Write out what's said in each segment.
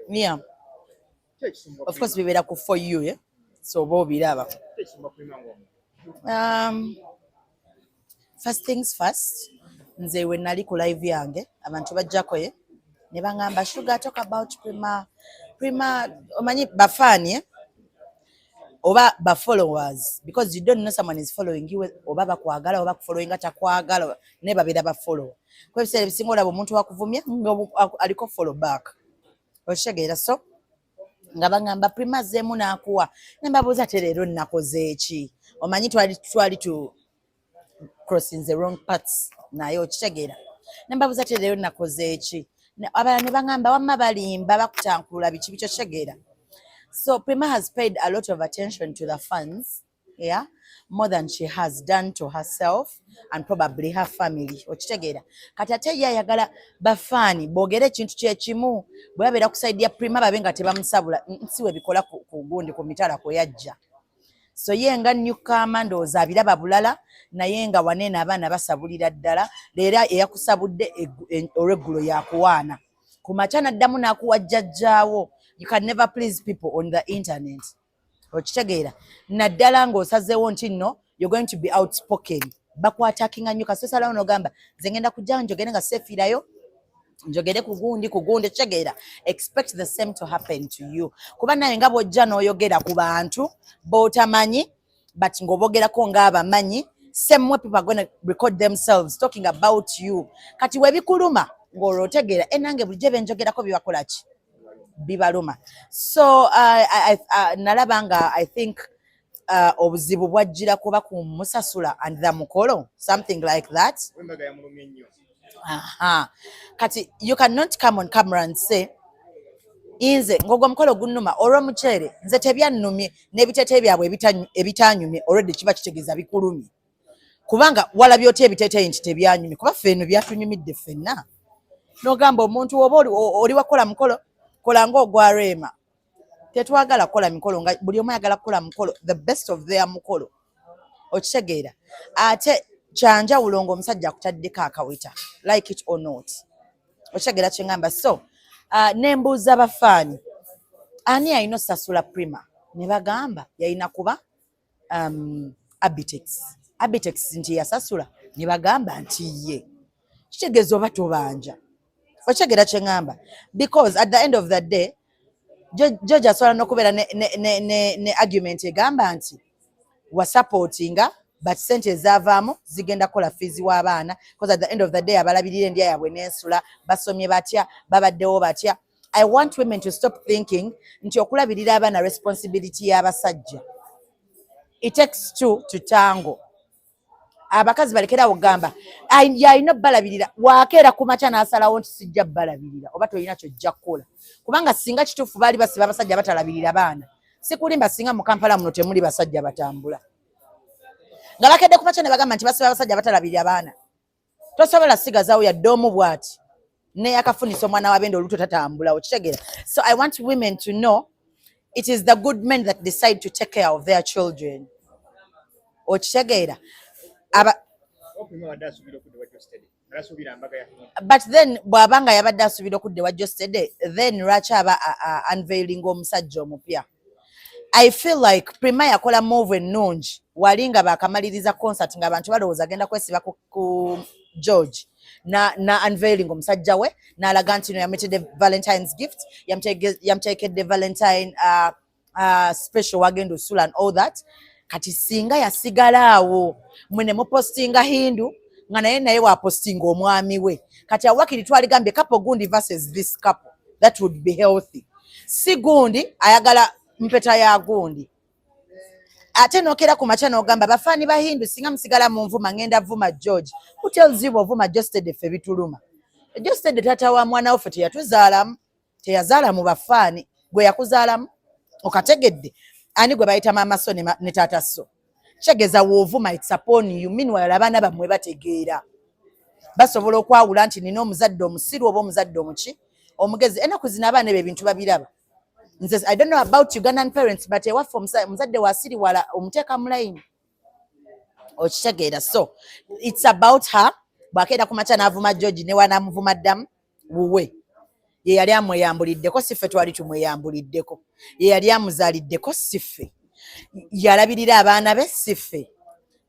Yeah, of course bibeera ku For You, eh? So oba obiraba. First things first, nze we nali ku live yange, abantu bajjako ye ne baŋŋamba, "Sugar, talk about Prima." Prima, omanyi bafaani, eh? Oba ba followers, because you don't know someone is following you, oba bakwagala oba kufollowinga takwagala, naye babeera ba follow. Kuba ebiseera ebisinga olaba omuntu wakuvumya nga aliko follow back, okitegeera? So nga baŋŋamba Prima azzeemu n'akuwa, ne mbabuuza te leero nnakoze eki? Omanyi twali tu crossing the wrong paths, naye okitegeera, ne mbabuuza te leero nnakoze eki? Abalala ne baŋŋamba wamma balimba, bakutankulula, biki biki, okitegeera? So Prima has paid a lot of attention to the fans, yeah, more than she has done to herself and probably her family. Okitegeera? Kati ate ye ayagala bafaani boogere ekintu kyekimu bwe babeera ku side ya Prima, babe nga tebamusabula. Nsi we bikola ku gundi ku mitala kwe yajja. So ye nga newcomer ndowooza abiraba bulala, naye nga waneeno abaana basabulira ddala. Leero eyakusabudde olweggulo yakuwaana, ku makya n'addamu n'akuwa jjajjaawo. You can never please people on the internet, okitegeera? Naddala ng'osazeewo nti nno you're going to be outspoken, bakwatakinga nnyo. Kasosalawo n'ogamba nze ngenda kujja njogere nga seefiirayo, njogere ku gundi ku gundi, okitegeera? Expect the same to happen to you, kuba naye nga bw'ojja n'oyogera ku bantu b'otamanyi, but ng'obogerako ng'abamanyi, same way people are going to record themselves talking about you. Kati webikuluma ng'olwo otegeera enange bulijjo benjogerako bibakola ki? Bibaluma. So nalaba nga I think obuzibu bwajjira kuba ku musasula and the mukolo, something like that. Embaga yamulumye nnyo. Aha. Kati you cannot come on camera and say nze ng'ogwo omukolo gunnuma olw'omuceere, nze tebyannumye n'ebiteeteeyi byabwe ebitanyumye. Already kiba kitegeeza bikulumye, kubanga walabye otya ebiteeteeyi nti tebyanyumye? Kuba ffe eno byatunyumidde ffenna. N'ogamba omuntu oba oli wakola mukolo, kola ng'ogwa Rema. Tetwagala kukola mikolo nga buli omu ayagala kukola mukolo, the best of their mukolo, okitegeera? Ate kyanjawulo ng'omusajja akutaddeko akaweta, like it or not, okitegeera kyeŋŋamba? So nembuuza bafaani ani alina osasula Prima, ne bagamba yalina kuba Abitex. Abitex nti yasasula, ne bagamba nti ye. Kitegeeza oba tobanja, okitegeera kyeŋŋamba? Because at the end of the day George asobola n'okubeera ne argument egamba nti wasupportinga, but sente ezaavaamu zigenda kukola fees w'abaana, because at the end of the day abalabirira endya yaabwe n'ensula, basomye batya, babaddewo batya. I want women to stop thinking nti okulabirira abaana responsibility y'abasajja. It takes two to tango. Abakazi balekerawo okugamba yalina obbalabirira. Wakeera ku makya n'asalawo nti sijja bbalabirira, oba tolina kyojja kukola, kubanga singa kituufu baali basiba abasajja batalabirira baana, sikulimba, singa mu Kampala muno temuli basajja batambula. Nga bakedde ku makya ne bagamba nti basiba abasajja batalabirira baana, tosobola sigazaawo yadde omu bw'ati neyakafunisa omwana wabende oluto tatambula, okitegeera? So I want women to know it is the good men that decide to take care of their children, okitegeera? Aba Oprima abadde asuubira okudda wa Geosteady, nga tasuubira mbaga ya But then bw'aba nga yabadde asuubira okudda ewa Geosteady, then lwaki aba unveiling omusajja omupya? I feel like Prima yakola move ennungi wali nga bakamaliriza concert, ng'abantu balowooza agenda kwesiba ku George, na unveiling omusajja we, n'alaga nti no yamuletedde Valentine's gift, yamuteekedde Valentine special wagenda osula and all that. Kati singa yasigala awo, mwe ne mupostinga Hindu nga naye wapostinga omwami we, kati awakiri twaligambye couple gundi versus this couple, that would be healthy. Si gundi ayagala mpeta ya gundi, ate nokera ku makya n'ogamba bafaani ba Hindu singa musigala mu nvuma, ngenda vuma George. Who tells you bw'ovuma Geosteady ffe bituluma? Geosteady taata wa mwana wo, ffe teyatuzaalamu, teyazaala mu bafaani. Gwe yakuzaalamu, okategedde? Ani gwe bayita maama so ne taata? So kitegeeza woovuma, it's upon you. Meanwhile abaana bammwe bategeera, basobola okwawula nti nina omuzadde omusiru oba omuzadde omuki omugezi. Ennaku zino abaana ebyo ebintu babiraba. Nze I don't know about Ugandan parents, but ewaffe omuzadde wasiriwala omuteeka mu layini, okitegeera? So it's about her. Bwakeera ku makya n'avuma George, ne wanamuvuma ddamu wuwe. Ye yali amweyambuliddeko, si ffe twali tumweyambuliddeko. Ye yali amuzaaliddeko, si ffe. Yalabirira abaana be, si ffe.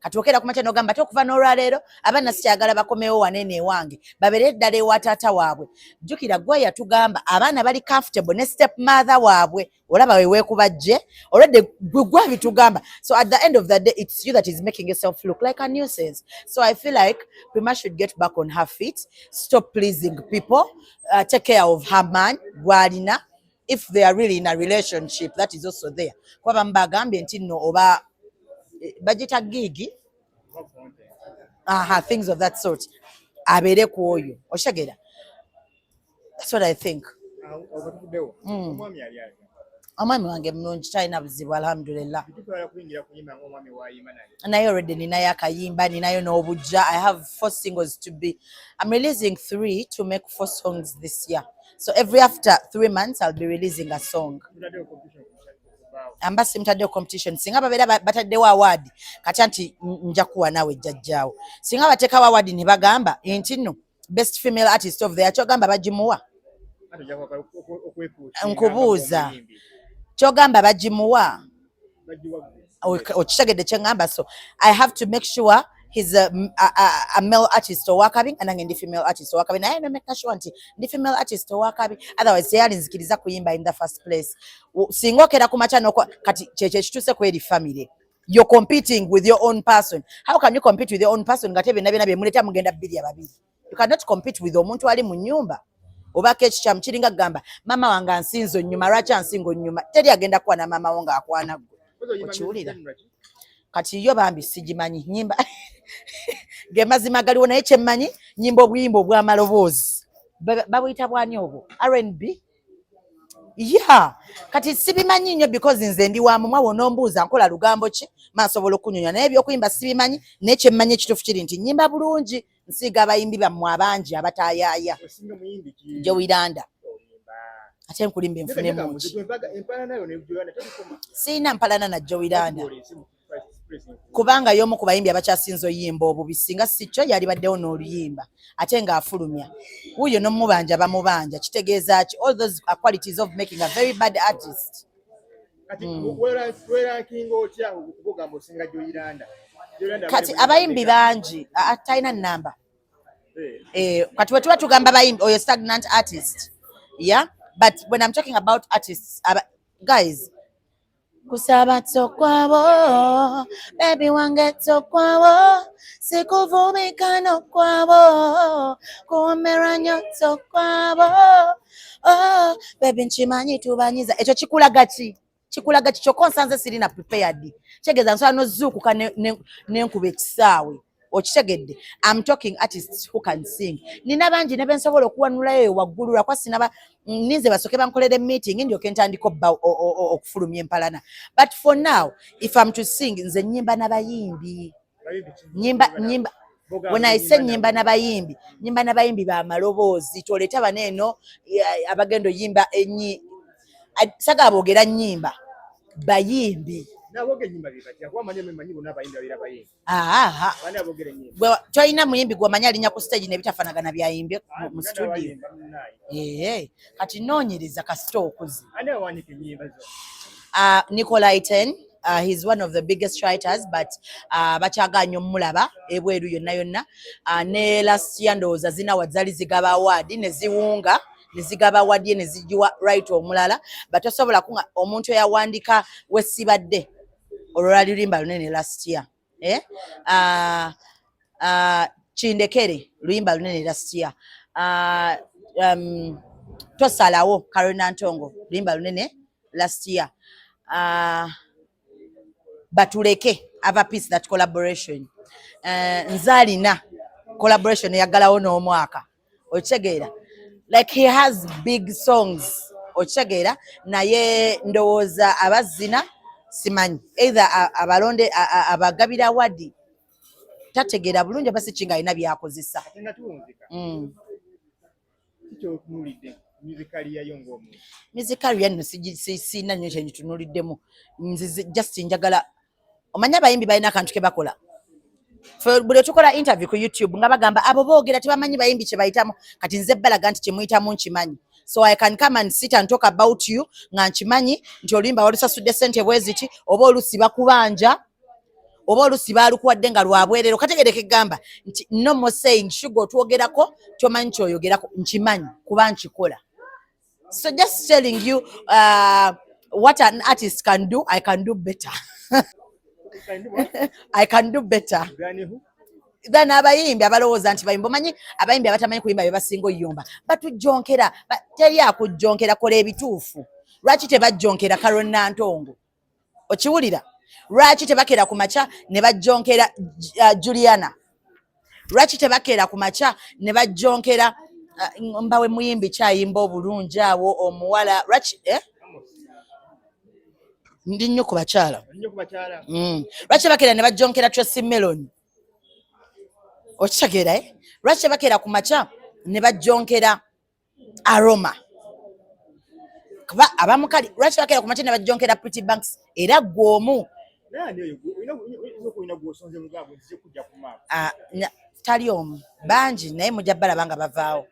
Kati okeera ku makya n'ogamba ate okuva n'olwaleero abaana sikyagala bakomewo waneeno ewange, babeere ddala ewa taata waabwe. Jjukira gwe yatugamba abaana bali comfortable ne step mother waabwe. Olaba we weekubajje olwedde, gwe gwabitugamba. So at the end of the day, it's you that is making yourself look like a nuisance. So I feel like Prima should get back on her feet, stop pleasing people, take care of her man gwalina, if they are really in a relationship. That is also there, kuba bamu bagambye nti nno oba bagita gigi, aha, things of that sort. Abeere ku oyo, oshegera. That's what I think. Awo tuvuddewo. Omwami ali atya? Omwami wange mulungi, talina buzibu, alhamdulillah. Bitutwala kuyingira kuyimba ng'omwami wayimba naye? Naye already ninayo akayimba, ninayo n'obujja. I have four singles to be, I'm releasing three to make four songs this year. So every after 3 months I'll be releasing a song. Tutaddewo competition kubaawo? Amba simutaddewo competition. Singa babeera bataddewo award kati anti nja kuwa naawe jjajjaawo. Singa bateekawo award ne bagamba nti nno best female artist of the year, kyogamba bagimuwa? Ate ojja kwagala okwepushinga Nkubuuza. ng'omuyimbi. Kyogamba bagimuwa? Bagiwa ggwe. Okitegedde kyeŋŋamba? So I have to make sure he's a male artist owakabi nga nange ndi female artist owakabi, naye no make sure nti ndi female artist owakabi, otherwise teyalinzikiriza kuyimba in the first place. Singa okera ku makya noko kati kyekyo ekituuse ku eri family, you're competing with your own person. How can you compete with your own person nga te byonna byonna byemuleeta mugenda bbiri ababiri? You cannot compete with omuntu ali mu nnyumba obaako ekikyamu. Kiringa kugamba maama wange ansinza onnyuma. Lwaki ansinga onnyuma? Teri agenda kukwana maama wo ng'akwana ggwe. Kozi oyimba Okiwulira? music genre ki? Kati yo bambi sigimanyi nyimba ge mazima galiwo, naye kyemmanyi nyimba obuyimba obw'amaloboozi. Babuyita bwani obwo? R&B, yeah. Kati sibimanyi nnyo because nze ndi wa mumwa. Wonombuuza nkola lugambo ki, mansobola okunyonyola, naye ebyokuyimba sibimanyi. Naye kyemmanyi ekituufu kiri nti nyimba bulungi, nsiiga abayimbi bammwe abangi abataayaaya. Osinga muyimbi ki? Jowy Landa. Olimba. Ate nkulimba enfunemu ki? Empalana yo ne Jowy Landa tebikoma. Siina mpalana na Jowy Landa. Bakugola ensi mu president. Kubanga y'omu ku bayimbi abakyasinze oyimba obubi. Singa si kyo, yalibaddewo n'oluyimba ate ng'afulumya wuuyo n'omubanja bamubanja. Kitegeeza ki? All those are qualities of making a very bad artist. Kati werankinga otya okugamba osinga Jowy Landa? Kati abayimbi bangi, talina namba. Kati bwe tuba tugamba bayimbi, oyo stagnant artist, yeah. But when I'm talking about artists, guys, kusaba tokwabo, baby wange tokwabo, sikuvumika nokwabo, kuwomerwa nnyo tokwabo. Oh, baby, nkimanyi tubanyiza. Ekyo kikulaga ki? Kikulaga ki? Kyokka onsanze sirina prepared, kitegeeza nsobola nozuukuka nenkuba ekisaawe. Okitegedde? I'm talking artists who can sing. Nina bangi ne bensobola okuwanulayo eyo waggulu, lwakuba sinaba ninze basooke bankolere meeting ndyoke ntandika obba okufulumya empalana. But for now, if I'm to sing, nze nyimba n'abayimbi, nyimba, nyimba. When I say nyimba n'abayimbi, nyimba n'abayimbi bamaloboozi. Toleeta bano eno abagenda oyimba enyi saga boogera nnyimba, bayimbi. Naboogera ennyimba be batya? Kuba manyi manyi bonna abayimbi babeera bayimbi. Aha. Bani aboogera ennyimba? Gwe tolina muyimbi gw'omanyi alinnya ku stage nebitafaanagana byayimbye mu studio? Abayimba munnaye. Ee, kati noonyereza kasita okuze. Ani awandiika ennyimba zo? Nikolai Ten, he's one of the biggest writers, but bakyaganye omulaba ebweru yonna yonna. Ne last year ndowooza zina zaali zigaba award ne ziwunga ne zigaba award ye ne zigiwa right omulala, but tosobola kunga omuntu eyawandika wesibadde olwo lwali luyimba lunene last year, eh? Kindekere luyimba lunene last year. Tosalawo Carolina Ntongo luyimba lunene last year. Batuleke Ava Peace, that collaboration. Nzalina collaboration eyagalawo n'omwaka, okitegeera? Like, he has big songs, okitegeera? Naye ndowooza abazina simanyi either abalonde abagabira award tategeera bulungi oba si kinga alina byakozesa. Ate nga tuwunzika, kikyotunuulidde music career yo ng'omuntu? Music career nno siina nnyo kyengitunuuliddemu. Nzize just njagala omanye abayimbi balina akantu ke bakola. Ffe buli tukola interview ku YouTube nga bagamba abo boogera tebamanyi bayimbi kye bayitamu. Kati nze balaga nti kyemuyitamu nkimanyi. So I can come and sit and talk about you nga nkimanyi nti oluyimba walusasudde sente bwe ziti, oba olusi bakubanja, oba olusi baalukuwadde nga lwabwerero. Kategereka egamba nti no more saying, "Sugar, otwogerako tomanyi kyoyogerako." Nkimanyi kuba nkikola. So just telling you, what an artist can do, I can do better. I can do better than abayimbi abalowooza nti bayimba. Omanyi abayimbi abatamanyi kuyimba be basinga oyomba, batujjonkera. Teri akujjonkera, kola ebituufu. Lwaki tebajjonkera Carol Nantongo? Okiwulira? Lwaki tebakera ku makya ne bajjonkera Juliana? Lwaki tebakeera ku makya ne bajjonkera mbawe muyimbi kyayimba obulungi awo omuwala? Lwaki, eh? Ndi nnyo ku bakyala. Lwaki tebakeera ne bajjonkera Tracy Melon? Okitegeera, eh? Lwaki tebakeera ku makya ne bajjonkera Aroma? Kuba abamukali, lwaki tebakeera ku makya ne bajjonkera Pretty Banks? Era gwe omu. Ah, tali omu, bangi, naye mujja balaba nga bavaawo.